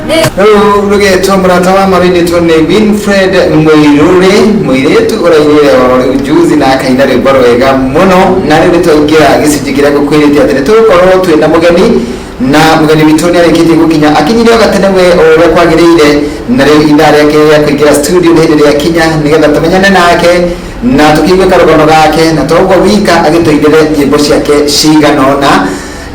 Rĩu rũgetwo Mũrata wa Ma rũinĩtwo nĩ Winfred Mũirũrĩ, mũirĩtu ũrainire oro rĩu juzi na akaina rwĩmbo rwega mũno. Na rĩu nĩ twaingĩra gĩcunjĩ kĩrĩa ngũkwĩrĩte atĩ nĩ tũgũkorwo twĩna mũgeni, na mũgeni witũ nĩ arĩkĩtie gũkinya, akinyire o gatene we o ũrĩa kwagĩrĩire, na rĩu ithaa rĩake rĩa kũingĩra studio nĩ hĩndĩ rĩakinya nĩgetha tũmenyane nake na tũkĩigue karũgano gake, na toguo wika agĩtũinĩre nyĩmbo ciake cigana ũna.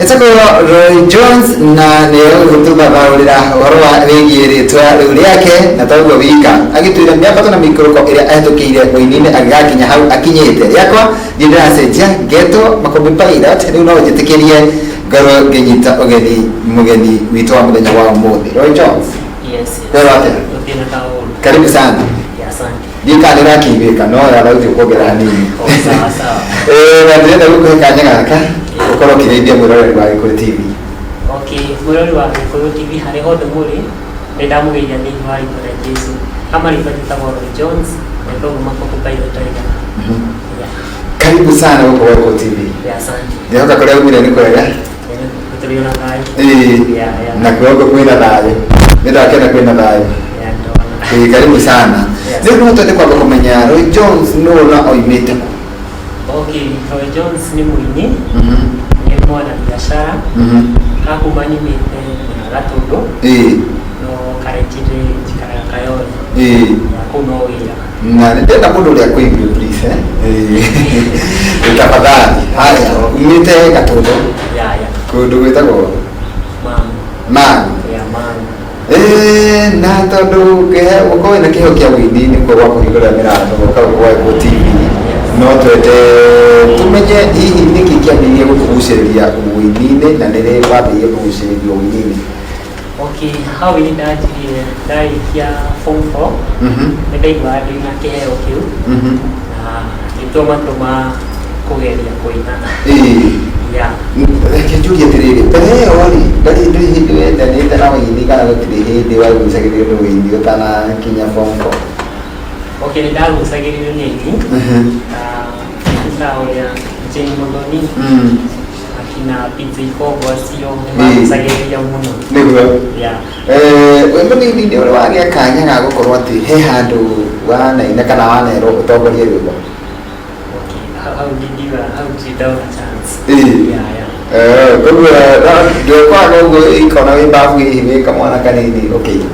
Etagwo Roy Jones na nĩ egũgĩtũthathaũrĩra ũhoro wa wĩgiĩ rĩtwa rĩu rĩake, na toguo wika agĩtwĩra mĩambato na mĩikũrũko ĩrĩa ahĩtũkĩire ũini-inĩ agĩgakinya hau akinyĩte. Rĩakwa ndiĩ ndĩracenjia, ngetwo Makũmbĩ Pilot. Rĩu no njĩtĩkĩrie ngorwo ngĩnyita ũgeni mũgeni witũ wa mũthenya wa ũmũthĩ, Roy Jones. Yes. Wewe atĩa? Gũtirĩ na kaũndũ. Karibu sana. Yeah, asante. Ndiĩ kana nĩũrakĩiguĩka, no ya thauti ũkuongerera hanini. Oh, sawa sawa. Na ndĩrenda gũkũhe kanya gaka ũkorwo ũkĩgeithia mwĩroreri wa Gĩkũyũ TV. Okay, mwĩroreri wa Gĩkũyũ TV harĩ hothe mũrĩ, nĩ ndamũgeithia thĩinĩ wa rĩtwa rĩa Jesu. Kama rĩtwa njĩtagwo Roy Jones, na ndauga Makũmbĩ Pilot Tiger. Yeah, Karibu sana gũkũ Gĩkũyũ TV. yeah, asante. Ndĩhoka kũrĩa umire nĩ kwega. Gũtũrĩ ona thayũ. Yeah. Na kwĩhoka kwĩna thayũ, nĩ ndakena kwĩna thayũ. Yeah, ndona. Karibu sana. Yes. Rĩu no twende kwamba kũmenya Roy Jones nũ na oimĩte kũ? Okay, Roy Jones nĩ mũini, nĩ mwana biacara, hakuma nyumĩte na Gatũndũ, no currently njikaraga Kayole. Yeah, kũu no wĩra. Na ndĩrenda mũndũ ũrĩa kũigue, please, eh? Tafadhali. Haya, umĩte Gatũndũ, Yeah. kũndũ gwĩtagwo Mangu. Mangu. Yeah, Mangu. Na tondũ ũkorwo wĩna kĩheo kĩa ũini nĩkuo gwa kũhingũra mĩrango gũka gwa Gĩkũyũ TV, no twende tũmenye hihi nĩkĩ kĩambĩrĩirie gũkũgucĩrĩria ũini-inĩ, na nĩ rĩ wambĩrĩirie kũgucĩrĩrio ũini-inĩ? Okay, hau ini ndanjirie ndarĩkia form 4, nĩ ndaiguaga ndĩna kĩheo kĩu na ngĩtua matua ma kũgeria kũina. Yeah. Reke njũrie atĩrĩrĩ, mbere ĩyo rĩ, ndarĩ hĩndĩ wendanĩte na ũini kana gũtirĩ hĩndĩ wagucagĩrĩrio nĩ ũini ũtanakinya form 4? Okay, nĩ ndagucagĩrĩrio nĩ aini na ta ũrĩa Jane Muthoni, akina PJ Kogo, acio nĩ magucagĩrĩria mũno. Nĩguo. Yeah. Wĩ mũnini nĩ ũrĩ wagĩa kanya ga gũkorwo atĩ he handũ wanaina kana wanerwo ũtongorie rwĩmbo? Okay, hau ndingiuga, hau ndirĩ ndona chance. Yeah. Koguo ndwekwaga ũguo ikona wĩ mbabu hihi wĩ kamwana kanini ũkĩina?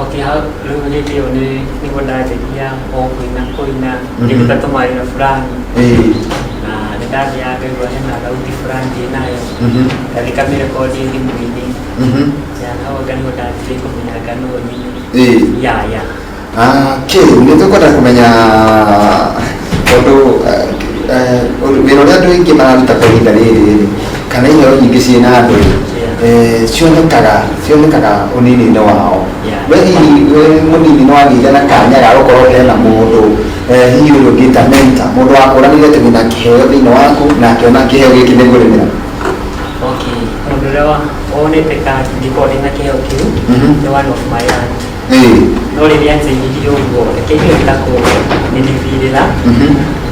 Okay, hau rĩu hĩndĩ ĩyo nĩ nĩguo ndanjagia o kũina kũina, ngĩruta tũmawĩra fulani, na nĩ ndathiaga ngaigua hena thauti fulani ndĩ nayo, ngathiĩ ngamĩrekondi thimũ-inĩ. Yeah, hau anga nĩho ndanjirie kũmenya anga no nyine. Yeah. Okay, nĩ tũkwenda kũmenya tondũ wĩra ũrĩa andũ aingĩ mararuta kwa ihinda rĩrĩ rĩ, kana iheo nyingĩ ciĩna andũ rĩ, cionekaga ũnini-inĩ wao. We hihi wĩ mũnini nĩ wagĩire na kanya ga gũkorwo hena mũndũ, hihi ũrĩa ũngĩta mentor, mũndũ wakũranire atĩ wĩna kĩheo thĩinĩ waku na akĩona kĩheo gĩkĩ nĩ ngũrĩmĩra? Okay, mũndũ ũrĩa wonete ka ingĩkorwo ndĩna kĩheo kĩu nĩ one of my aunt. No rĩrĩa anjĩrire ũguo, reke inyuĩ nĩndibirĩra,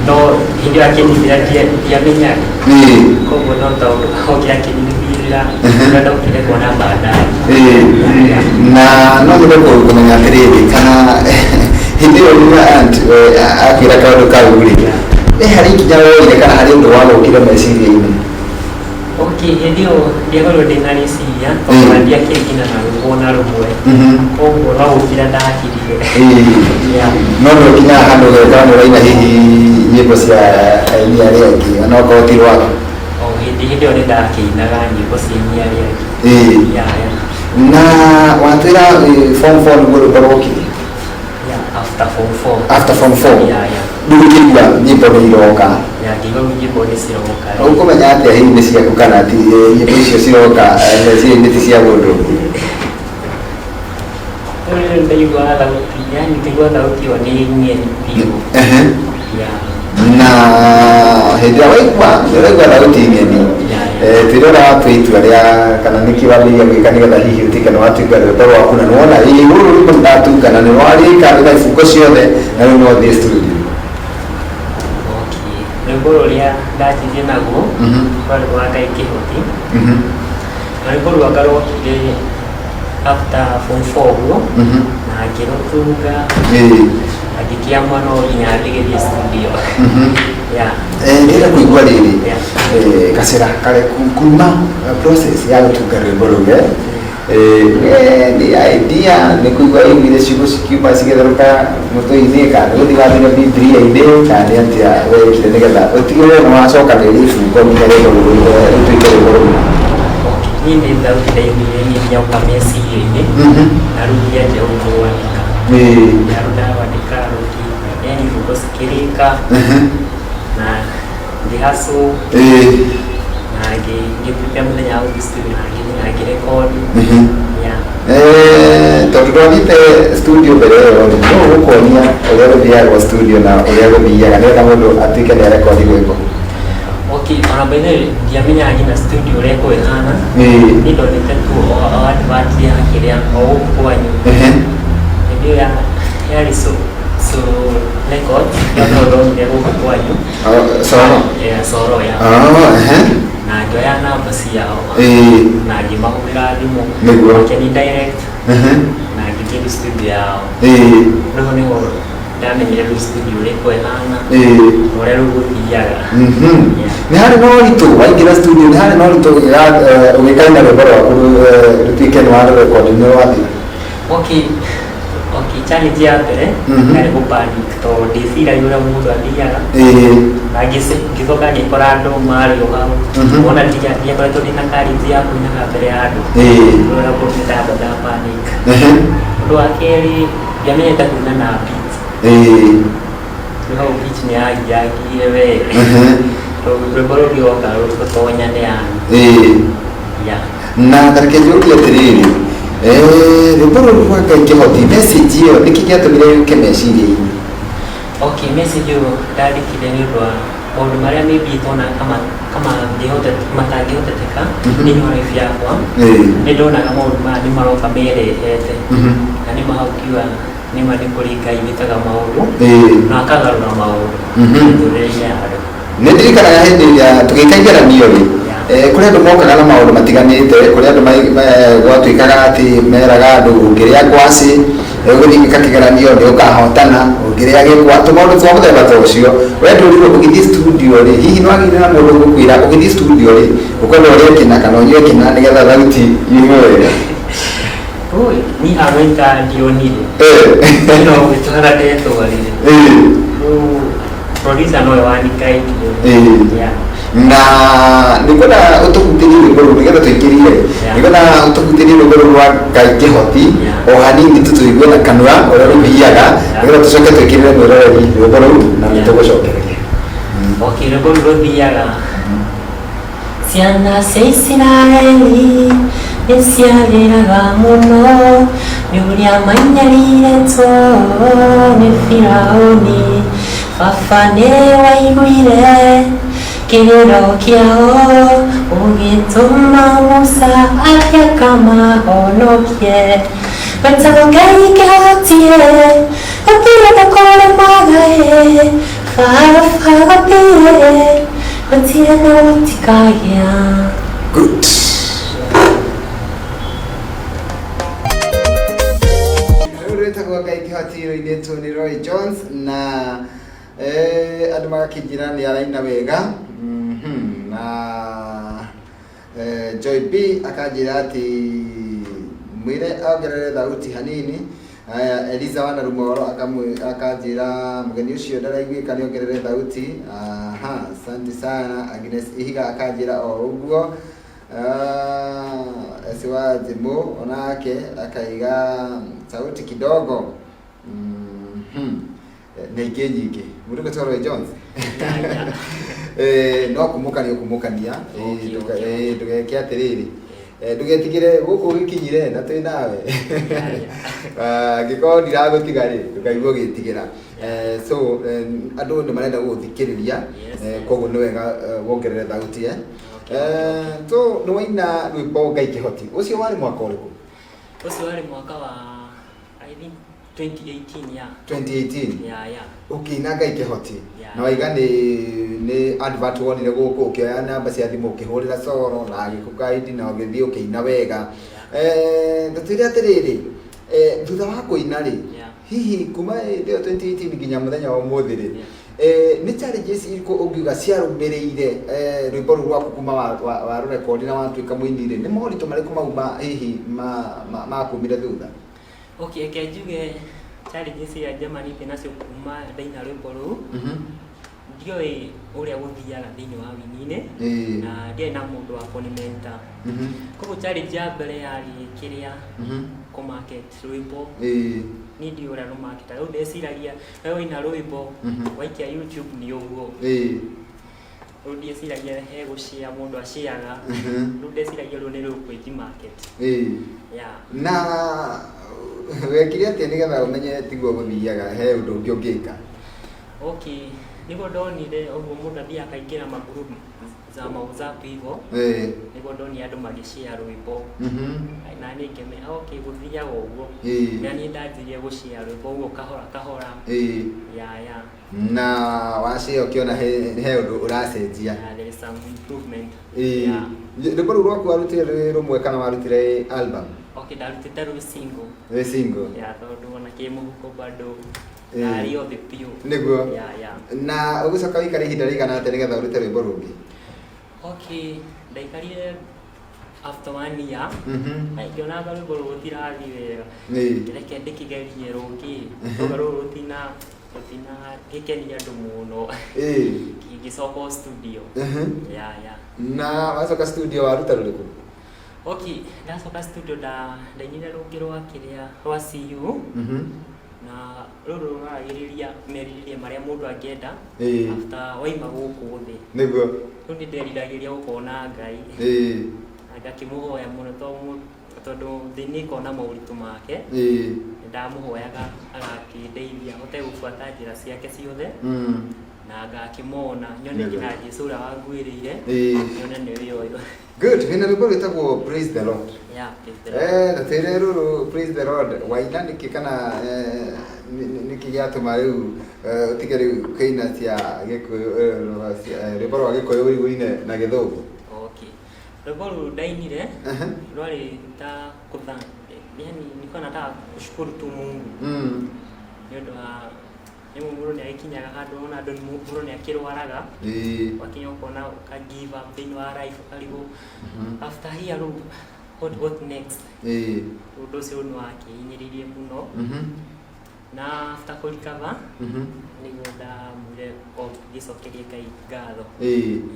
no hĩndĩ ĩyo akĩnibĩra ndiamenyaga. Koguo no tondũ okire akĩnibirĩra, ũrĩa ndokire kuona baadaye. Na no nyende kũmenya atĩrĩrĩ, kana hĩndĩ ĩyo rĩrĩa aunt akwĩra kaũndũ kau rĩ, ĩ harĩ ikinya woire kana harĩ ũndũ wagũkire meciria-inĩ? Okay, hĩndĩ ĩyo ndiakorirwo ndĩna rĩciria tondũ ona ndiakĩrĩ nginya na rwĩmbo ona rũmwe. Koguo no gũkira ndakirire. Yeah. No nĩ ũkinyaga handũ ũgekora nĩ ũraina hihi nyĩmbo cia aini arĩa angĩ ona okorwo ti rwaku? O hĩndĩ ĩyo nĩ ndakĩinaga nyĩmbo cia aini arĩa angĩ. Yeah. Na watwĩra form 4 nĩguo rwĩmbo rwokire? Yeah, after form 4. After form 4? Yeah. Rĩu ũkĩigua nyĩmbo nĩ iroka? Yeah, ngĩigua nyĩmbo nĩ ciroka. Ũkũmenya atĩa hihi nĩ ciaku kana ti nyĩmbo icio ciroka meciria-inĩ ti cia mũndũ ũngĩ? Rĩu ndaigua thauti, yani ngaigua thauti ĩyo nĩ ng'eni biũ. Yeah. Na hĩndĩ ĩrĩa waigua nĩ ũraigua thauti ng'eni, twĩrora watua itua rĩa kana nĩkĩ wambĩrĩria gwĩka nĩgetha hihi ũtuĩke nĩ watunga rwĩmbo rwaku na nĩwona ĩĩ rũrũ rwĩmbo nĩ ndatunga na nĩ rwarĩka rwĩna ibungo ciothe na rĩu no ũthiĩ studio? Okay. Rwĩmbo rũrĩa ndanjirie naguo rwarĩ rwa Ngai Kĩhoti. Na rwĩmbo rwakwa rwokire After form 4 ũguo na ngĩrũtunga na ngĩkĩamua no nginya ndĩgĩthiĩ studio. Yeah. Ndĩrenda kũigua rĩrĩ Yeah. Gacĩra kare kuma process ya gũtunga rwĩmbo rũu we nĩ idea nĩ kũigua waiguire ciugo cikiuma cigĩtherũka mũtwe-inĩ, kana nĩ gũthiĩ wathire Bibilia-inĩ, kana nĩ atĩa wekire nĩgetha ũtigĩrĩre nĩ wacokanĩrĩria ibungo nginya rwĩmbo rũu rũtuĩke rwĩmbo rũgima? Okay, niĩ nĩ thauti ndaiguire niĩ nĩoka meciria-inĩ na rĩu ngĩanjia gũkũwandĩka. Na rĩu ndawandĩka rũngĩ, yani ibungo cikĩrĩka na ngĩhacũ na ngĩprepare mũthenya wa gũthiĩ studio na ngĩthiĩ na ngĩrekondi. Yeah. Tondũ ndwathiĩte studio mbere ĩyo rĩ, nũ ũgũkuonia ũrĩa gũthiagwo studio na ũrĩa gũthiaga nĩgetha mũndũ atuĩke nĩ arekondi rwĩmbo? Okay, ona by the way, ndiamenyaga nginya studio ũrĩa ĩkoragwo ĩhana. Niĩ ndonete tu o advert ya kĩrĩa o gũkũ kwanyu. Hĩndĩ ĩyo yarĩ so record ĩyo no ndonire gũkũ kwanyu. Oh, Soro. Yeah, Soro ya. Oh, ehe. Na ngĩoya namba ciao na ngĩmahũrĩra thimũ. Makĩni direct na ngĩthiĩ studio yao. Rĩu nĩho ndamenyire rĩu studio ũrĩa ĩkoragwo ĩhana na ũrĩa rĩu gũthiaga. Yeah. Nĩ harĩ na ũritũ waingĩra studio, nĩ harĩ na ũritũ ũgĩkaina rwĩmbo rwaku rũtuĩke nĩ warũrekondi nĩ rwathira? Okay, challenge ya mbere yarĩ gũ-panic tondũ ndĩciragia ũrĩa mũndũ athiaga na ngĩcoka ngĩkora andũ marĩ o hau. Wona ndiakoretwo ndĩna courage ya kũinaga mbere ya andũ. Rĩu kũu nĩ ndamba nda panic. Ũndũ wa kerĩ, ndiamenyete kũina na beat. Rĩu hau beat nĩ yangiangire we. Tondũ rwĩmbo rũngĩgoka rũtonyane yani. Yeah. Na tareke njũrie atĩrĩrĩ, rwĩmbo rũrũ rwa Ngai Kĩhoti, message ĩyo nĩkĩ gĩatũmire yũke meciria-inĩ? Okay, message ĩyo ndandĩkire nĩ ũndũ wa maũndũ marĩa maybe tonaga kama matangĩhoteteka thĩinĩ wa life yakwa. Nĩ ndonaga maũndũ maya nĩ maroka merehete na nĩ mahaukiuga nĩma nĩ kũrĩ Ngai wĩkaga maũndũ na akagarũra maũndũ mĩtũrĩre-inĩ ya andũ. Nĩ ndirikanaga hĩndĩ ĩrĩa tũgĩka igeranio rĩ, kũrĩ andũ mokaga na maũndũ matiganĩte, kũrĩ andũ gwatuĩkaga atĩ meraga andũ ũngĩrĩa ngwacĩ ũgũthiĩ gwĩka kĩgeranio nĩ ũkahotana, ũngĩrĩa gĩkwa, tũmaũndũ twa mũthemba ta ũcio. We ndũrirwo ũgĩthiĩ studio rĩ, hihi nĩ wagĩire na mũndũ ũgũkwĩra ũgĩthiĩ studio rĩ, ũkwenda ũrĩe kĩna kana ũnyue kĩna nĩgetha thauti yume wega? Ui, niĩ arwaita ndionire. No gwĩtwara ndetwarire. Rĩu producer nowe wanikaitire. Yeah. Na nĩngwenda ũtũhutĩrie rwĩmbo rũu nĩgetha tũingĩrire, nĩngwenda ũtũhutĩrie rwĩmbo rũu rwa Ngai Kĩhoti o hanini tu tũigue na kanua ũrĩa rũthiaga nĩgetha tũcoke twĩkĩrĩre mwĩroreri rwĩmbo rũu na nĩ tũgũcokereria. Okay, rwĩmbo rũu rũthiaga: Ciana cia Isiraeli nĩ ciarĩraga mũno nĩ ũrĩa mainyarirĩtwo nĩ Firaũni. Baba nĩ waiguire kĩrĩro kĩao, ũgĩtũma Musa athiĩ akamahonokie. Wetagwo Ngai kĩhotie, gũtirĩ ũkũremaga ĩ, Baba gũtirĩ, gũtirĩ na gũtikagĩa. Good. Rĩu rwĩtagwo Ngai Kĩhoti rũinĩtwo nĩ Roy Jones na andũ magakĩnjĩra nĩ araina wega. Na Joy B akanjĩra atĩ mwĩre ongerere thauti hanini. Aya, Eliza wa Narumoro akanjĩra mũgeni ũcio ndaraiguĩka nĩ ongerere thauti. Aha, asante sana. Agnes Ihiga akanjĩra o ũguo. Esi wa Jimo onake akaiga sauti kidogo. Na ingĩ nyingĩ mũndũ gwĩtwo Roy Jones. No kumũkania ũkumũkania. Ndũgeke atĩrĩrĩ, ndũgetigĩre gũkũ ũgĩkinyire na twĩ nawe. Angĩkorwo ndiragũtiga rĩ, ndũkaigue ũgĩtigĩra. So andũ nĩ marenda gũgũthikĩrĩria, koguo nĩ wega wongerere thauti. So nĩ waina rwĩmbo Ngai Kĩhoti, ũcio warĩ mwaka ũrĩkũ? Ũcio warĩ mwaka wa, I think, 2018, yeah. 2018? Yeah. Ũkĩina Ngai Kĩhoti Yeah. na waiga nĩ advert wonire gũkũ, ũkĩoya namba cia thimũ ũkĩhũrĩra Soro na agĩkũguide na ũgĩthiĩ ũkĩina wega. Tũtwĩre atĩrĩrĩ, thutha wa kũina rĩ, Yeah. hihi kuma hĩndĩ ĩyo 2018 nginya mũthenya wa ũmũthĩ rĩ, Yeah. nĩ challenges irĩkũ ũngiuga ciarũmĩrĩire rwĩmbo rũu rwaku kuma warũrekondi na watuĩka mũini rĩ, nĩ moritũ marĩkũ mau ma hihi makumire thutha? Okay, reke njuge challenges iria njemanĩtie nacio kuma ndaina rwĩmbo rũu, ndioĩ ũrĩa gũthiaga thĩinĩ wa wini-inĩ, na ndiarĩ na mũndũ wa kũnimenta. Koguo challenge ya mbere yarĩ kĩrĩa, kũmarket rwĩmbo. Niĩ ndiũĩ ũrĩa rũmarketaga. Rĩu ndeciragia we waina rwĩmbo, waikia YouTube nĩ ũguo. Rĩu ndieciragia he gũshare mũndũ ashareaga. Rĩu ndeciragia rũu nĩ rũkwĩji market. Yeah. Na wekire atĩa nĩgetha ũmenye tiguo gũthiaga, he ũndũ ũngĩ ũngĩka? Okay, nĩguo ndonire ũguo mũndũ athiaga akaingĩra magroup za ma WhatsApp hivyo, nĩguo ndonire andũ magĩshare rwĩmbo, na niĩ ngĩmenya okay, gũthiaga ũguo. Na niĩ ndanjirie gũshare rwĩmbo ũguo kahora kahora. Yeah. Na washare ũkĩona he ũndũ ũracenjia? Yeah, there is some improvement. Yeah. Rwĩmbo rũu rwaku warutire rwĩ rũmwe kana warutire album? Okay, ndarutĩte rwĩ single. Rwĩ single. Yeah, tondũ ona kĩmũhuko bado ndarĩ othe biũ. Nĩguo. Yeah. Na ũgĩcoka wĩikare ihinda rĩigana atĩa nĩgetha ũrute rwĩmbo rũngĩ? Okay, ndaikarire after one year. Na ngĩonaga rwĩmbo rũrũ rũtirathiĩ wega. Reke ndĩkĩgerie rũngĩ. Rũga rũrũ rũtina gĩkenia andũ mũno. Ngĩcoka o studio. Yeah. Na wacoka studio waruta rũrĩkũ? Okay, ndacoka studio ndainire rũngĩ rwa kĩrĩa rwa CU. Na rũrũ rũraragĩrĩria merirĩria marĩa mũndũ angĩenda after waima gũkũ thĩ. Rĩu nĩ nderiragĩria gũkorwo na Ngai. Na ngakĩmũhoya mũno tondũ thĩ nĩ ĩkoragwo na moritũ make. Nĩ ndamũhoyaga agakĩndeithia hote gũbuata njĩra ciake ciothe. Na ngakĩmona nyone nginya Jesũ ũrĩa wanguĩrĩire, nyone nĩwe ũyũ. Good. Wĩna rwĩmbo rwĩtagwo Praise the Lord. Yeah, praise the Lord. Na twĩre rũrũ Praise the Lord waina nĩkĩ kana nĩkĩ gĩatũma rĩu ũtige rĩu kũina cia Gĩkũyũ, rwĩmbo rwa Gĩkũyũ rĩu ũine na Gĩthũngũ? Okay. Rwĩmbo rũrũ ndainire rwarĩ ta kũtha, yani nilikuwa nataka kushukuru tu Mungu. Nĩ ũndũ wa nĩ mũndũ nĩ agĩkinyaga handũ ona andũ nĩ mũndũ nĩ akĩrwaraga. Wakinya ũkona ũka give up thĩinĩ wa life ũkarigwo after here rĩu what next? Ũndũ ũcio nĩ wakĩhinyĩrĩirie mũno. Na after kũ recover, nĩguo ndamwire ngĩcokerie Ngai ngatho.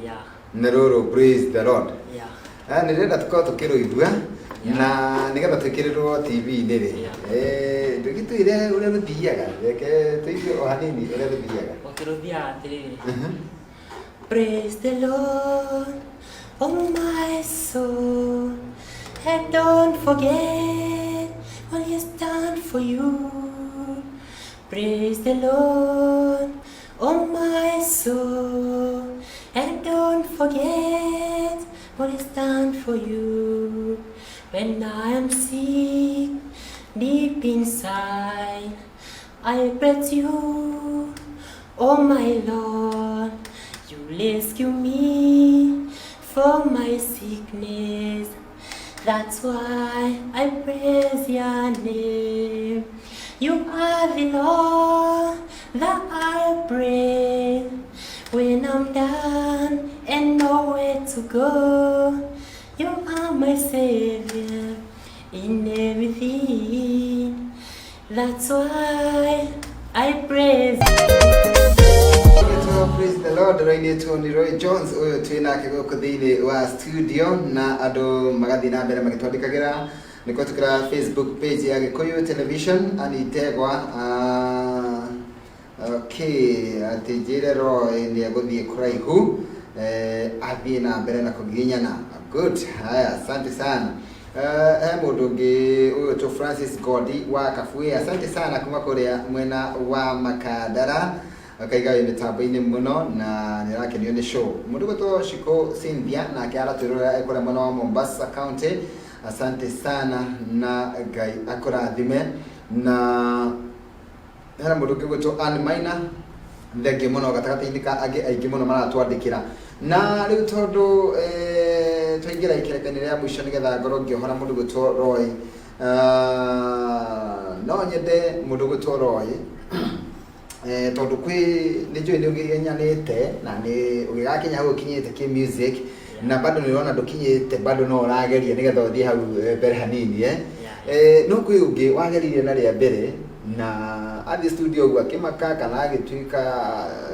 Yeah. Nĩ rũrũ Praise the Lord. Yeah. Nĩ ndĩrenda tũkorwo tũkĩrũigua na nĩgetha twĩkĩrĩrwo TV-inĩ rĩ. Ndũgĩtwĩre ũrĩa rũthiaga, reke tũigue o hanini ũrĩa rũthiaga. Okay, rũthiaga atĩrĩrĩ. Praise the Lord, oh my soul, and don't forget what he has done for you. Praise the Lord, oh my soul, and don't forget what he's done for you. When I am sick, deep inside, I pray to you, oh my Lord, you rescue me from my sickness. That's why I praise your name. You are the Lord that I pray. When I'm down and nowhere to go, you are my Savior in everything. That's why I praise. Praise the Lord, rũinĩtwo nĩ Roy Jones ũyũ twĩ nake gũkũ thĩinĩ wa studio, na andũ magathiĩ na mbere magĩtwandĩkagĩra nĩ kũhetũkĩra Facebook page ya Gĩkũyũ Television. Anitegwa, okay, atĩ njĩre Roy nĩ egũthiĩ kũraihu, athiĩ na mbere na kũgiginyana. Good, haya, asante sana. He mũndũ ũngĩ ũyũ tũ Francis Godi wa Kabuĩ, asante sana kuma kũrĩa mwena wa Makandara, akaiga wĩ mĩtambo-inĩ mũno na nĩ arakenio nĩ show. Mũndũ gwĩtwo Shiko Cynthia nake aratwĩrorera e kũrĩa mwena wa Mombasa County, asante sana na Ngai akũrathime. Na hena mũndũ ũngĩ gwĩtwo Ann Maina, thengiũ mũno gatagatĩ-inĩ ka angĩ aingĩ mũno maratwandĩkĩra. Na rĩu tondũ Twaingĩra ikereka-inĩ rĩa mũico nĩgetha ngorwo ngĩohora mũndũ gwĩtwo Roy. No nyende mũndũ gwĩtwo Roy, tondũ kwĩ nĩ njũĩ nĩ ũgegenyanĩte na nĩ ũgĩgakinya hau ũkinyĩte kĩ music, na bado nĩ ũrona ndũkinyĩte, bado no ũrageria nĩgetha ũthiĩ hau mbere hanini. No kwĩ ũngĩ wageririe na rĩa mbere na athiĩ studio ũguo akĩmaka kana agĩtuĩka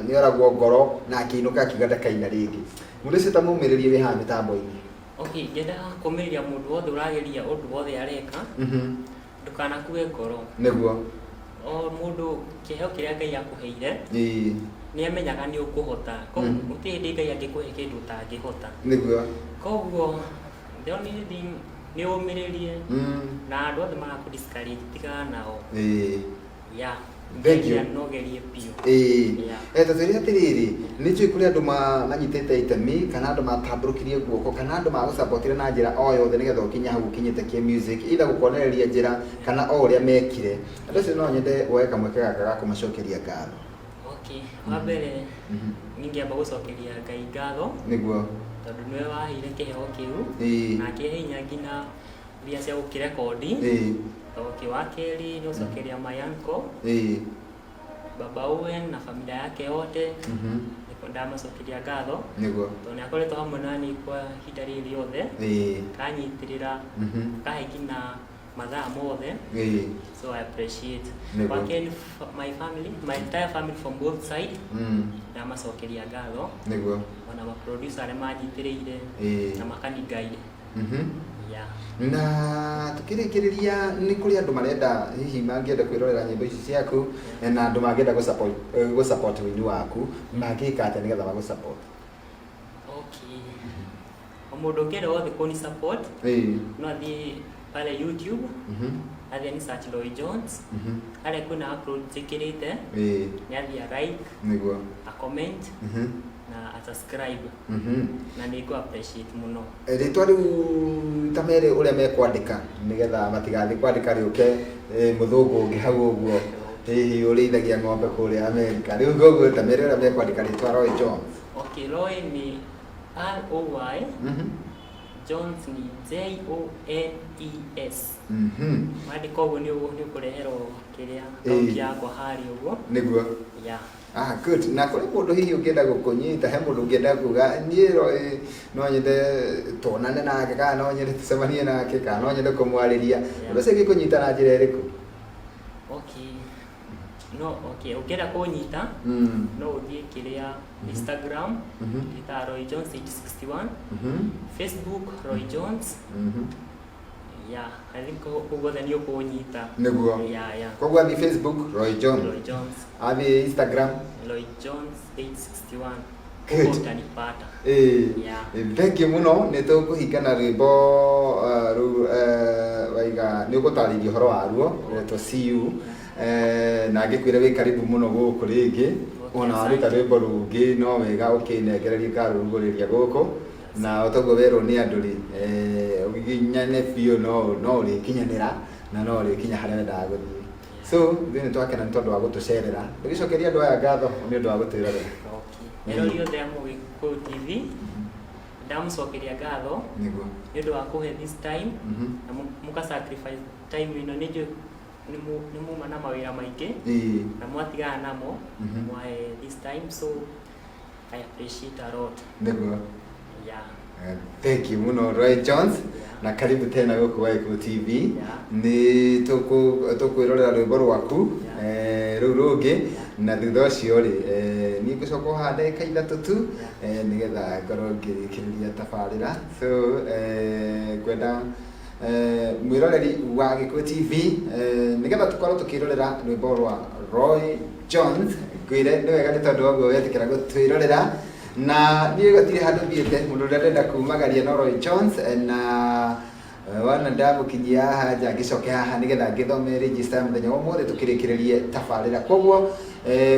nĩ oragwo ngoro na akĩinũka akiuga ndakaina rĩngĩ. Mũndũ ũcio ta mũmĩrĩrie wĩ haha mĩtambo-inĩ. Okay, ngĩendaga kũmĩrĩria mũndũ wothe ũrageria ũndũ wothe areka, ndũkanakue ngoro. O mũndũ kĩheo kĩrĩa Ngai akũheire, nĩ amenyaga nĩ ũkũhota. Koguo gũtirĩ hĩndĩ Ngai angĩkũhe kĩndũ ũtangĩhota. Koguo the only thing nĩ ũmĩrĩrie, na andũ othe marakũ discourage, tigana nao. Yeah. Thank you. Geria, no gerie biũ. Yeah. Ta twĩre atĩrĩrĩ, nĩ njũĩ kũrĩ andũ manyitĩte itemi kana andũ matambũrũkirie guoko kana andũ magũcapotire na njĩra o yothe nĩgetha ũkinye hau ũkinyĩte kĩ music, either gũkuonereria njĩra kana o ũrĩa mekire. Andũ acio no nyende woe kamweke gaka ga kũmacokeria ngatho. Okay, wa mbere ningĩamba gũcokeria Ngai ngatho, tondũ nĩwe waheire kĩheo kĩu na akĩhe hinya nginya mbia cia gũkĩrekondi. Okay, wa kerĩ nĩ gũcokeria my uncle, Baba Owen, na familia yake yote. Nĩko ndamacokeria ngatho, tondũ nĩ akoretwo hamwe na niĩ kwa ihinda rĩrĩ rĩothe, kanyitĩrĩra, kahe nginya mathaa mothe, so I appreciate. Wa kerĩ nĩ my family, my entire family from both side, ndamacokeria ngatho, ona ma producer arĩa manyitĩrĩire na makani guide. Yeah. Na tukĩrĩkĩrĩria, nĩ kũrĩ andũ marenda hihi mangĩenda kwĩrorera nyĩmbo ici ciaku na andũ mangĩenda gũ support wĩini waku, mangĩka atĩa nĩgetha magũ support? Okay, o mũndũ ũngĩenda wothe kũni support, no athiĩ pale YouTube, athiĩ ni search Roy Jones. Harĩa kwĩna upload njĩkĩrĩte, nĩ athiĩ a like, a comment na a subscribe, na nĩ ngũ appreciate mũno. Rĩtwa rĩu ta mere ũrĩa mekwandĩka nĩgetha matigathiĩ kwandĩka rĩũke mũthũngũ ũngĩ hau ũguo hihi ũrĩithagia ng'ombe kũrĩa Amerika. Rĩu koguo ta mere ũrĩa mekwandĩka rĩtwa Roy Jones. Okay, Roy ni Roy, Jones ni Jones. Wandĩka ũguo nĩ ũkũreherwo kĩrĩa akaunti yakwa harĩa ũguo. Yeah. Ah, good. Na kũrĩ mũndũ hihi ũngĩenda gũkũnyita, he mũndũ ũngĩenda kuga niĩ Roy no nyende tuonane nake kana no nyende tũcemanie nake kana no nyende kũmwarĩria. Ũndũ ũcio ũngĩkũnyita na njĩra ĩrĩkũ? Okay, no okay, ũngĩenda kũnyita, no ũthiĩ kĩrĩa Instagram, ĩtaga Roy Jones 861, Facebook Roy Jones. Yeah, I think kũu guothe nĩ ũkũnyita. Yeah. Koguo athiĩ Facebook Roy Jones. Roy Jones. Athiĩ Instagram Roy Jones 861. Good. Huko utanipata. Yeah. Thank you mũno. Nĩ tũkũhinga na rwĩmbo rũu waiga nĩ ũgũtarĩria ũhoro waruo rwetwo See You. Na ngĩkwĩre wĩ karibu mũno gũkũ rĩngĩ. Ona waruta rwĩmbo rũngĩ no wega ũkĩnengereria ngarũrugũrĩria gũkũ, na otoguo werwo nĩ andũ rĩ, ũgiginyane biũ no ũrĩkinyanĩra na no ũrĩkinya harĩa wendaga gũthiĩ. So ithuĩ nĩ twakena nĩ tondũ wa gũtũcerera. Tũgĩcokeria andũ aya ngatho nĩ ũndũ wa gũtwĩrorera. Okay. Erori othe a Mũgĩkũyũ TV, ndamũcokeria ngatho nĩ ũndũ wa kũhe this time na mũka sacrifice time ĩno. Nĩ njũĩ nĩ muma na mawĩra maingĩ na mwatigana namo mwahe this time, so I appreciate a lot. Yeah. Thank you mũno Roy Jones, na karibu tena gũkũ wa Gĩkũyũ TV. Nĩ tũkwĩrorera rwĩmbo rwaku rũu rũngĩ, na thutha ũcio rĩ, niĩ ngũcoka o haha ndagĩka 3 tu nĩgetha ngorwo ngĩrĩkĩrĩria tabarĩra. So ngwenda mwĩroreri wa Gĩkũyũ TV, nĩgetha tũkorwo tũkĩrorera rwĩmbo rwa Roy Jones, ngwĩre nĩ wega nĩ tondũ wa ũguo wetĩkĩra gũtwĩrorera, na niĩ gũtirĩ handũ thiĩte. Mũndũ ũrĩa ndĩrenda kumagaria no Roy Jones, na wana ndamũkinyia haha nja ngĩcoke haha nĩgetha ngĩthome register ya mũthenya wa ũmũthĩ tũkĩrĩkĩrĩrie tabarĩra. Koguo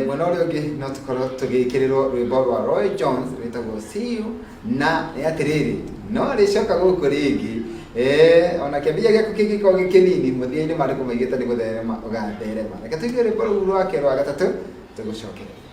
mwena ũrĩa ũngĩ no tũkorwo tũgĩkĩrĩrwo rwĩmbo rwa Roy Jones rwĩtagwo See You. Na nĩ atĩrĩrĩ, no rĩcoka gũkũ rĩngĩ, ona kĩambĩrĩria gĩaku kĩngĩkorwo gĩ kĩnini, mũthia-inĩ maandĩko maigĩte nĩ gũtherema ũgatherema. Reke tũigue rwĩmbo rũu rwake rwa gatatũ tũgũcokereria.